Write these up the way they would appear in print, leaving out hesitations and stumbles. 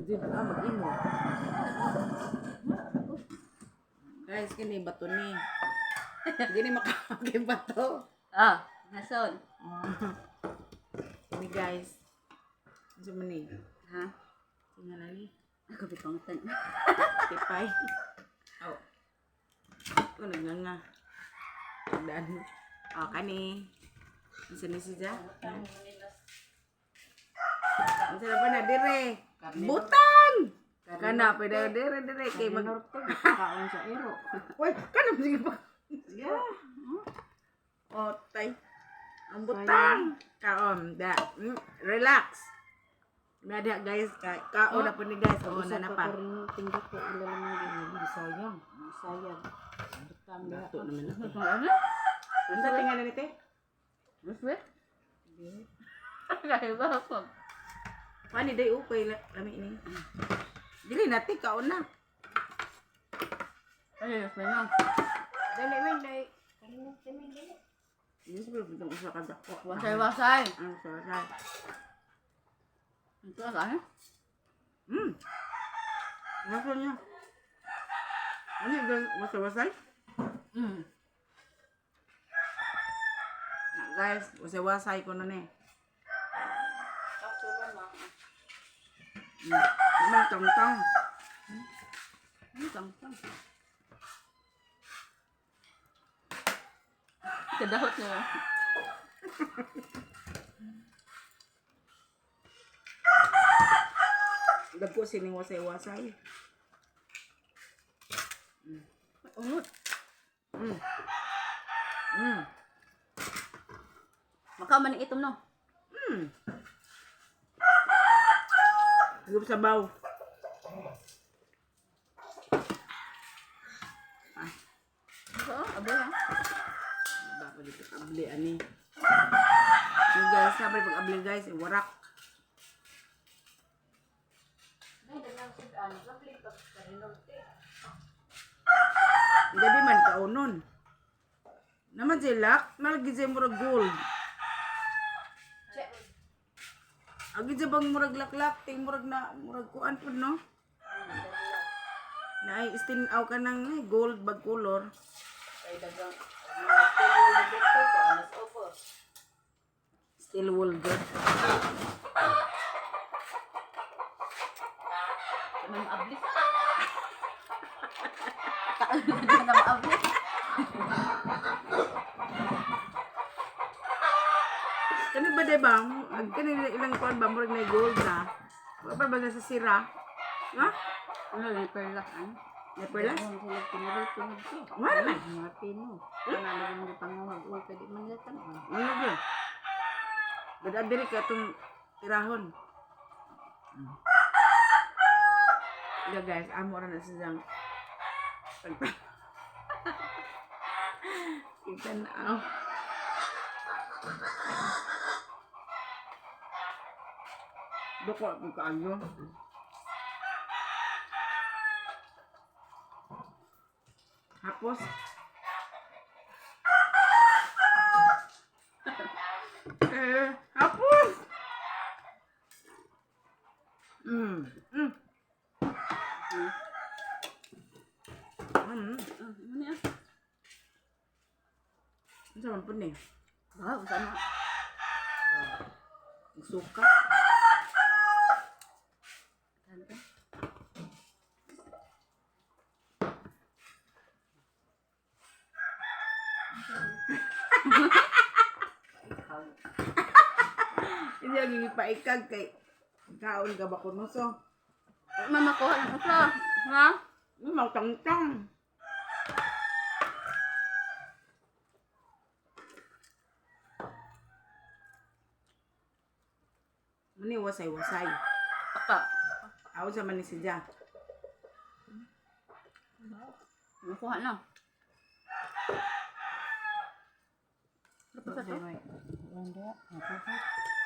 Di ba mag-imo? Guys, kini bato ni. Hindi ni makakagay bato. Ah, nason. Kini, guys. Ano man ni? Ha? Tingnan na ni. Ako bipangutan. Tipay. Oh. Ito nagnganga. Tagdaan mo. Oh, kani. Unsa ni siya? Unsa na ba na dire? Butang! Kana pwede dire dire kay mag Norte, kaon sa ero. Uy, kana sige pa. Yeah. Oh, tay. Ang butang. Kaon, da. Relax. Nada guys, kaon na po ni guys. Oo, na na pa. Tingga ko ila lang gini Bisayang. Bisayang. Butang da. Dato naman ako. Ano? Unsa tingnan ni te? Ruswe? Kaya ba ako? Pani day ukay lami ini. Dili na te kaon na. Ay, ruswe na. Dali man dai. Diyos ko butang usa ka dako. Wasay, wasay. Ang sarap. Ito ka, eh? Nasa niya. Ano yung wasay-wasay? Na, guys, wasay-wasay ko nun eh. Naman tang-tang. Tang, tang. Kadahot na. Dagko sining wasay-wasay. Ungot. Makaw man itom no. Gup sabaw. Oo, abay ha. Ba ko dito abli ani. Yung guys, sabi pag abli guys, eh, warak. Gabi man kaunon. Naman sila, malagi siya murag gold. Agi siya bang murag laklak, ting murag na, murag kuan po no? Na ay istin aw ka ng eh, gold bag color. Still wool good. Man abli. Kaan na maabli. Kani ba de ba? Ag kani ilang kuan ba murag na gold na. Wa pa ba na sa sira? Ha? Ano ni perla an? Na perlas? Ang sila tinuro tunog ko. Wala man. Mga pino. Kanalo mo panguhag uy kadi man nila tan-on. Ano ba? Bada diri ka itong tirahon. Yeah, guys, amo ra na siyang Itanaw. Dako ako kaayo. Hapos. Eh, hapos. Ano yan? Ano man po ni? Ba, unsa na? Suka. Ano ka? Hindi ang gipaikag kay kaon ka ba kuno so. Mama ko ng usa. Ha? Magtangtang. Mani wasay-wasay. Paka. Ako sa man ni siya. Makuha na.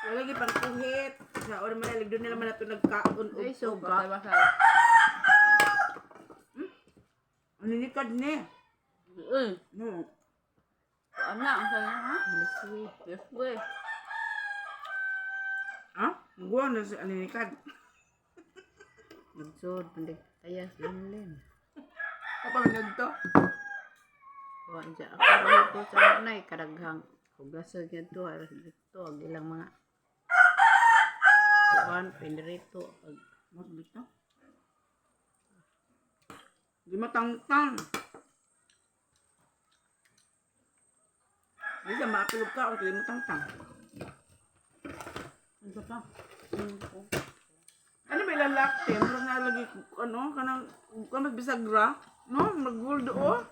Wala gi pang kuhit. Sa or man doon nila man nato nagkaon og Ay, so, suga. basay basay. Ano ni kad ni? Uy, No. ano na, ang sayo ha? Liswi. Liswi. Ha? Guwa na sa ano ni kad. Magsud, pandig tayas, limlim. Kapaminod to. Kuha siya. Ako rin ko sa anay, kadaghang. Hugasan niya to, aras dito, ang ilang mga kuhan, pinirito. Mas dito. Di matangtang. Di siya maapilog ka kung di matangtang. Ano pa? Ano ba ilalak te? Murag na lagi ano kanang kanang bisagra, no? Mag-gold oh.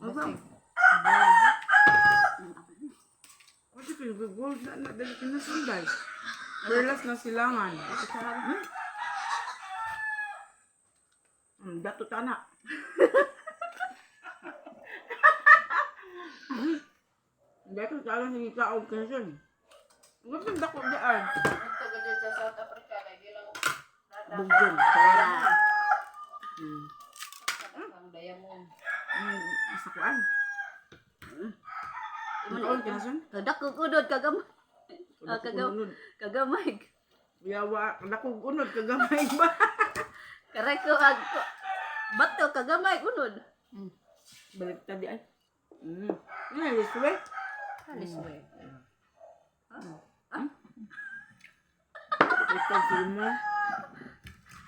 Ano? Kasi kung gold na na dali kinasunday. Perlas na silangan. Hmm? Dato tana. Dato tana sige kaog kasun. Gusto dako daan. Bugjon. Sa kuan. Imo Kaon na. kinasun? Kadako unod kagamay. Ah, Kadakog unod. Kagamay. Yawa, kadakog unod kagamay ba? Karay ko ag bato kagamay unod. Baliktad di ay. Ano this way? Alis way. Baliktad sila mo.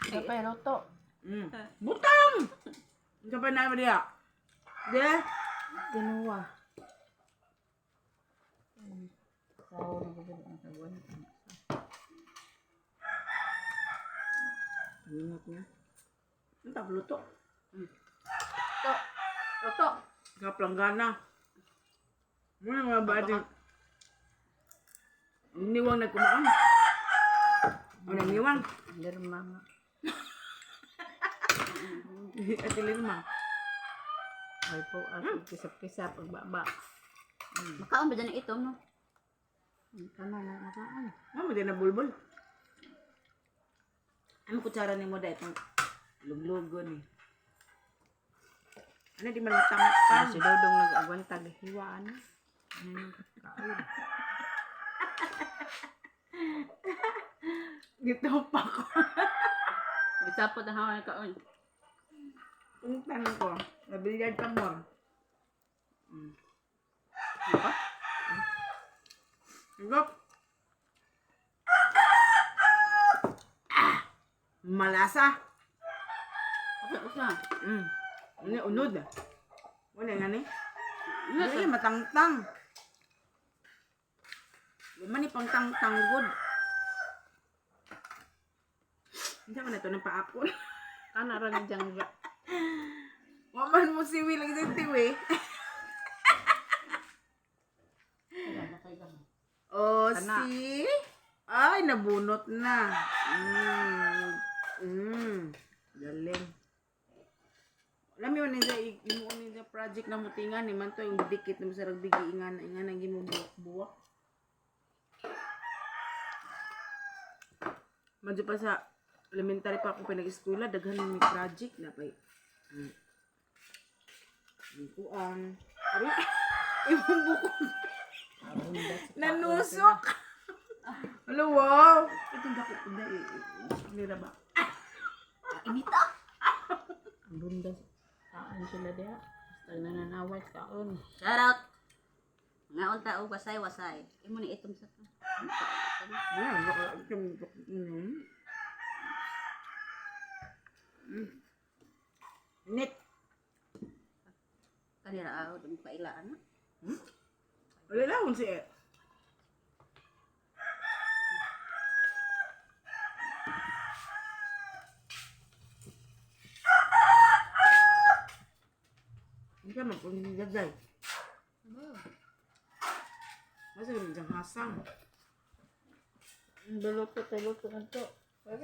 Kapay, luto. Butang! Kapay na ba diya? De? Tinuwa. Sao na gud ang kaguan. Paningot niya. Ang tabluto. To. Roto. Kaplanggana. Muna mga bati. Niwang nagkumaan. Ano niwang? Lerma nga. Ate Lirma. Ay po, ang kisap-kisap, pagbaba. Makaon ba dyan ang itom no? Kana na makaan. Mama din na bulbul. Ano kutsara ni mo dahil itong luglugon eh. Ano di man matangtang. Si Dodong nag-agwantag hiwaan. Ano kaon. Dito pa ko. Bisapot ang hawa kaon. Ang tanong ko, nabilyard pa mo. Ano pa? Higop. Ah! Malasa. Usa usa. Ano, unod. Wala nga ni. Ano Dili matangtang. Di man ni pangtangtang good. Hindi man na ito ng paapon. Kana ra ni jang Waman mo siwi lang sa tiwi. Oh, Kana. see? Ay, nabunot na. Galing. Alam mo ni sa imo ni sa project na mutingan ni man to yung dikit na sa ragbigi ingan ingan ang gimo buwak-buwak. Madyo pa sa elementary pa ako pinag-eskwela daghan ni project na pa. Kuan. Ari, imong buko. Nanusok. Hello, wow. Itong dako pud na nila ba? Inita. Ang bundas. Kaan sila diha. Basta nananawag kaon. Shout out. Ngaon ta og wasay wasay. Imo ni itom sa to. Yeah, baka itong Init. Kanira aw dum paila ana. Wala lang si eh. Hindi ka magpunin gaday. Masa yung diyang hasang. Luto tayo luto na to.